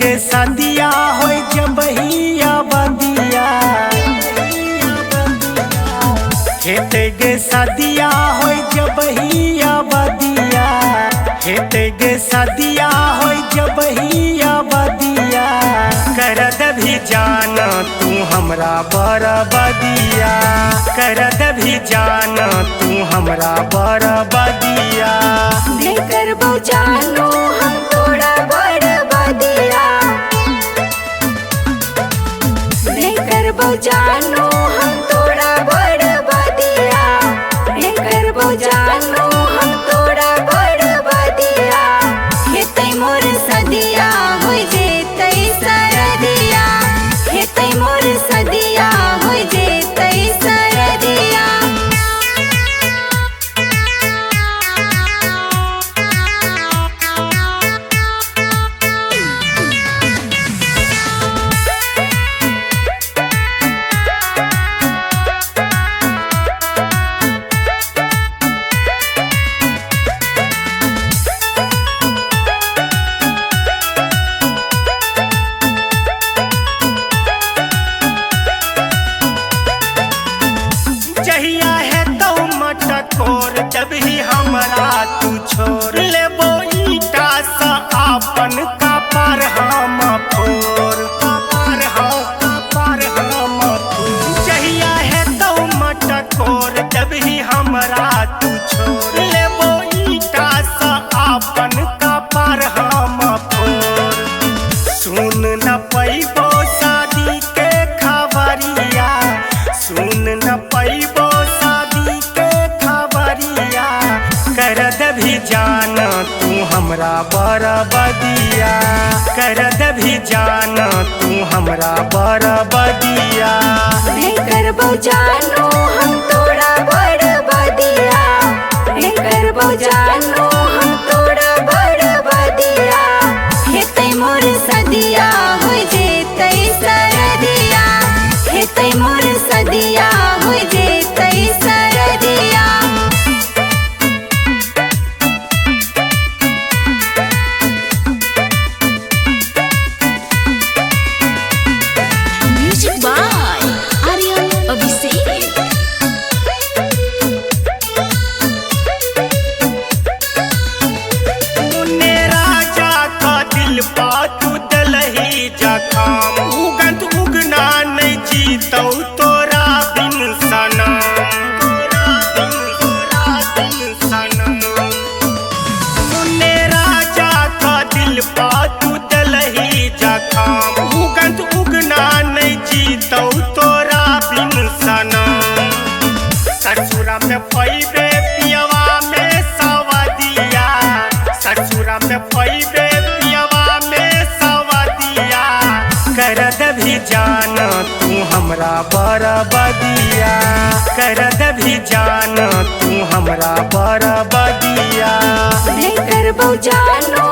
गे सदिया होई जबहिया बदिया, हेते गे सदिया होई जबहिया बदिया, हेते गे सदिया होई जबहिया बदिया। कर दभी जान तू हमरा बरबदिया, कर दभी जान तू हमरा बरबदिया। नहीं करबो जानो हम तोरा बरबदिया, नहीं करबो जानो हम तोरा बरबदिया, नहीं करबो जानो हम तोरा बरबदिया। हेतै मोर सदिया होई जेतै सरदिया, हेतै मोर सदिया होई जेतै सरदिया। जहिया है तो मटकोर तभी हमरा तू छोड़ लेबो ईटा सा आपन कपार हम फोर, कपार हम कपार हम फोर। जहिया है तो मटकोर तभी हमरा तू छोड़ लेबो ईटा सा आपन कपार हम फोर। सुन न पैबो शादी के खबरिया, सुन न पैबो शादी के खबरिया। कर दभी जान तू हमरा बरबदिया, कर दभी जान तू हमरा बरबदिया। नहीं करबो जानो हम तोरा बरबदिया, नहीं करबो जानो हम तोरा बरबदिया। हेतै मोर सदिया होई जेतै सरदिया, हेतै मोर सदिया होई जेतै सरदिया। Music by Aryan Abhishek. मुन्ने राजा का दिल पा तू दलही जखाम, उगत उगना नहीं जीतौ तोरा बिन सनम, तोरा बिन तोरा बिन सनम। मुन्ने राजा का दिल पा तू दलही जखाम, उगत उगना नहीं जीतौ तोरा बिन सनम। ससुरा में पैबे पियवा में सवदिया, ससुरा में पैबे पियवा में सवदिया। कर दभी जान तू हमरा बरबदिया, कर दभी जान तू हमरा बरबदिया। नहीं करबो जानो